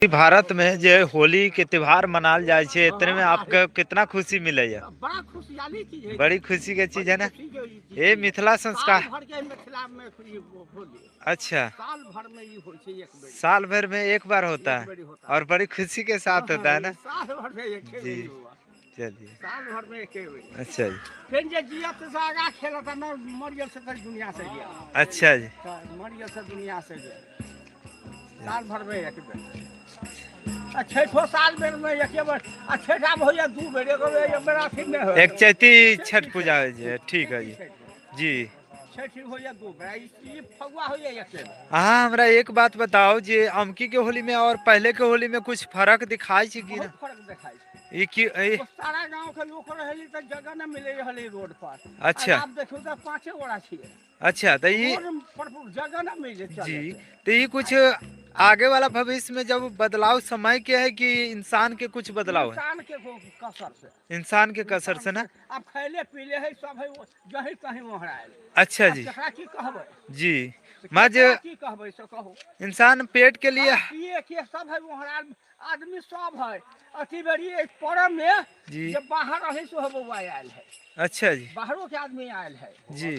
भारत में जे होली के त्योहार मनाल जाय छै, इतने में आपके कितना खुशी मिले है? बड़ा खुशहाली चीज है। बड़ी खुशी के चीज है ना। खुशी के ई चीज। ये मिथिला संस्कार। साल भर के मिथिला में ई होली। अच्छा। साल भर में ई होइ छै एक बेर। साल भर में एक बार होता एक है। बेर होता है। और बड़ी खुशी के साथ होता है ना। साल भर में एक जी। बेर हुआ। चलिए। साल भर में एक बेर। अच्छा जी। फिर जे जियत से आगा खेलत न मर गेल से दुनिया से गेल। अच्छा जी। तऽ मर गेल से दुनिया से गेल। साल भर में एक बेर। आ छठो साल बेर में एक बेर, आ छठ आब होइया दू बेर, एगो बेर एक बेर अथी में होइया। एक चैती छठ पूजा होइ छै। ठीक है जी। जी। छठ होइया दू बेर, ई फगुआ होइया एक बेर। अहाँ हमरा एक बात बताओ जे अमकी के होली में और पहले के होली में कुछ फर्क दिखाई छै कि ना? बहुत फर्क देखाइ छै। ई की ई ओ सारा गांव के लोक रहली तऽ जगह न मिले रहलै रोड पर। अच्छा। आब देखियौ तऽ पाँचे गोरा छियै। अच्छा, तऽ ई रोड पर जगह न मिले चले जी, के। तो ये कुछ आगे वाला भविष्य में जब बदलाव समय के है कि इंसान के कुछ बदलाव है? इंसान के कसर से। इंसान के कसर से ना। अब खैले पीले है सब है, जहीं कहीं ओहरायल। अच्छा आब जी। केकरा की कहबै? जी। से मज केकरा की कहबै से कहू। इंसान पेट के लिए अब पिए के सब है ओहरायल, आदमी सब है। अथी बेरी एक परब में जी। जे बाहर रहे सो बौआ आयल है। अच्छा जी। बाहरों के आदमी आयल है। जी।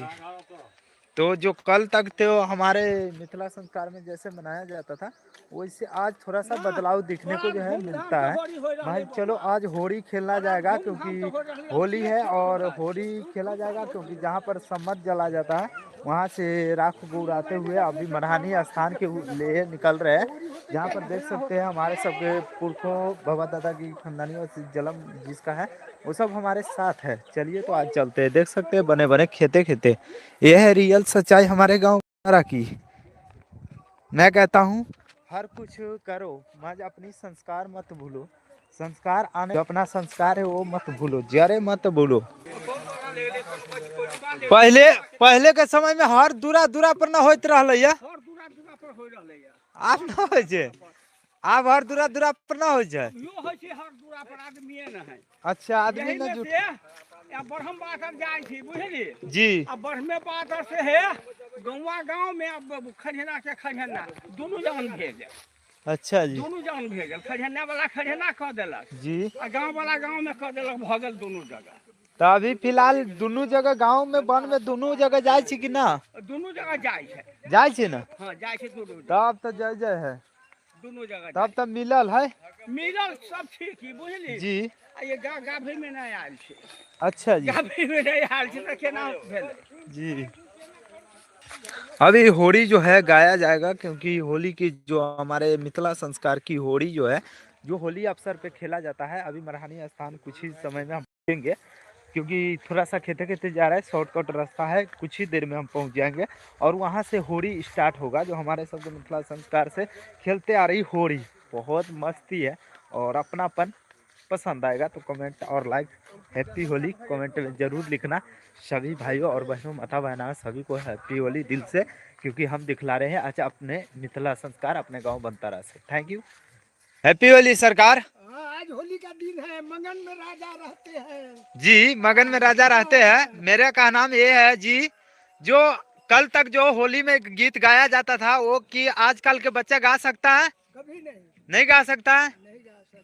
तो जो कल तक थे वो हमारे मिथिला संस्कार में जैसे मनाया जाता था वैसे आज थोड़ा सा ना, बदलाव दिखने को जो है थोड़ा धूमधाम मिलता तो है। होली हो रहा भाई है चलो बबुआ। आज होली खेलना थोड़ा जाएगा धूमधाम क्योंकि तो हो रहा है, होली है अच्छी और हो रहा है। होली खेला जाएगा क्योंकि जहाँ पर सम्मत जला जाता है वहाँ से राख गुराते हुए अभी मरहानी स्थान के लिए निकल रहे हैं, जहाँ पर देख सकते हैं हमारे सबके पुरखों बाबा दादा की खानदानी और जन्म जिसका है वो सब हमारे साथ है। चलिए तो आज चलते हैं। देख सकते हैं बने बने खेते खेते, यह है रियल सच्चाई हमारे गाँव की। मैं कहता हूँ हर कुछ करो मज अपनी संस्कार मत भूलो, संस्कार आने जो अपना संस्कार है वो मत भूलो, जरे मत भूलो। पहले पहले के समय में हर दूरा दूरा पर न होइत रहलै या। हर दूरा दूरा पर होइ रहलै या। आब न होइ छै, आब हर दूरा दूरा पर न होइ छै। यो होइ छै हर दूरा पर आदमीए न है। अच्छा, आदमी यही न में जुट। से या बढ़म बातर जाइ छी बुझली। जी। आ बढ़मे बातर से हे गौवा गांव में अब खरिहना के खरिहना दुनू जान भे गेल। अच्छा जी। दुनू जान भे गेल, खरिहना वाला खरिहना कऽ देलक जी। आ गांव वाला गांव में कऽ देलक, भऽ गेल दुनू जगह। तो अभी फिलहाल दुनू जगह गांव में वन में दुनू जगह जाइ छी कि ना? दुनू जगह जाइ छै। जाइ छी ना? हाँ, जाइ छै दुनू जगह। तब तो जय जय है। दुनू जगह तब तो मिलल है। मिलल सब ठीक ही बुझली। जी। आ ये गाभे में नहीं आयल छै। अच्छा जी। गाभे में नहीं आयल छै तऽ केना भेलै? जी। अभी होली जो है गाया जाएगा क्योंकि होली की जो हमारे मिथिला संस्कार की होली जो है, जो होली अवसर पे खेला जाता है, अभी मरहानी स्थान कुछ ही समय में हम पहुँचेंगे क्योंकि थोड़ा सा खेते खेते जा रहा है, शॉर्टकट रास्ता है, कुछ ही देर में हम पहुंच जाएंगे और वहां से होली स्टार्ट होगा, जो हमारे सबके मिथिला संस्कार से खेलते आ रही होली। बहुत मस्ती है और अपनापन पसंद आएगा तो कमेंट और लाइक हैप्पी होली कमेंट में ज़रूर लिखना। सभी भाइयों और बहनों माता बहना सभी को हैप्पी होली दिल से, क्योंकि हम दिखला रहे हैं अच्छा अपने मिथिला संस्कार अपने गांव बनतारा से। Thank you. Happy Holi सरकार। हाँ, आज होली का दिन है, मगन में राजा रहते हैं। जी, मगन में राजा रहते हैं। मेरे का नाम ये है जी, जो कल तक जो होली में गीत गाया जाता था वो कि आजकल के बच्चा गा सकता है? कभी नहीं। नहीं गा सकता है? नहीं गा सकता।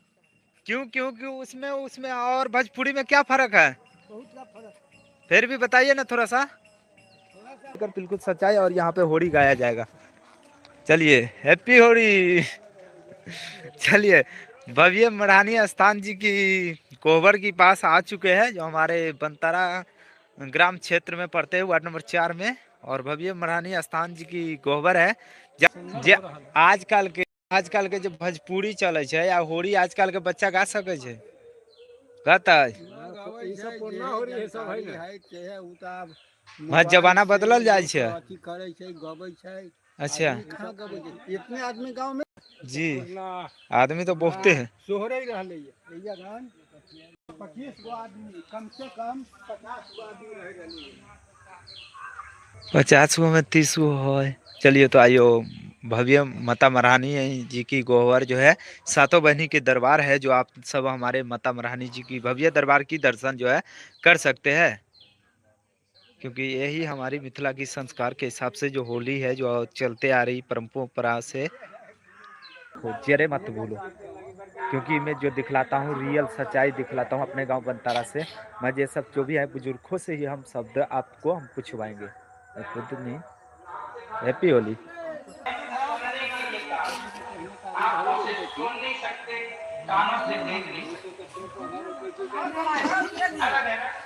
क्यों? क्यों क्यों उसमें उसमें और भोजपुरी में क्या फर्क है? बहुत सा फर्क। फिर भी बताइए ना थोड़ा सा। थोड़ा सा। बिल्कुल सच्चाई। और यहाँ पे होली गाया जाएगा। चलिए हैप्पी होली। चलिए भव्य मरहानी स्थान जी की कोहबर के पास आ चुके हैं, जो हमारे बनतारा ग्राम क्षेत्र में पड़ते हैं, वार्ड नंबर 4 में। और भव्य मरहानी स्थान जी की कोहबर है। जे आजकल के जो भोजपुरी चले छै या होली आजकल के बच्चा गा सके छै? गाता ई सब पुरना होली है सब है ना। वहाँ जमाना बदलल जाइ छै। अथी करै छै, गबै छै। अच्छा। आदमी कहाँ गबै छै? इतने आदमी गांव में। जी, आदमी तो बहुते है। सोहरे रहलै है। भैया गान 25 गो आदमी, कम से कम 50 गो आदमी रह रहलै। 50 गो में 30 गो है। चलिए तो आइयो भव्य माता महारानी जी की गोहर जो है सातों बहनी के दरबार है, जो आप सब हमारे माता महारानी जी की भव्य दरबार की दर्शन जो है कर सकते हैं, क्योंकि यही हमारी मिथिला की संस्कार के हिसाब से जो होली है जो चलते आ रही परंपरा से। रखो, जरे मत भूलो, क्योंकि मैं जो दिखलाता हूँ रियल सच्चाई दिखलाता हूँ अपने गांव बनतारा से। मैं ये सब जो भी है बुजुर्गों से ही हम शब्द आपको हम पूछवाएंगे, खुद नहीं। हैप्पी होली। आंखों से सुन नहीं सकते, कानों से देख नहीं सकते। अलग है ना?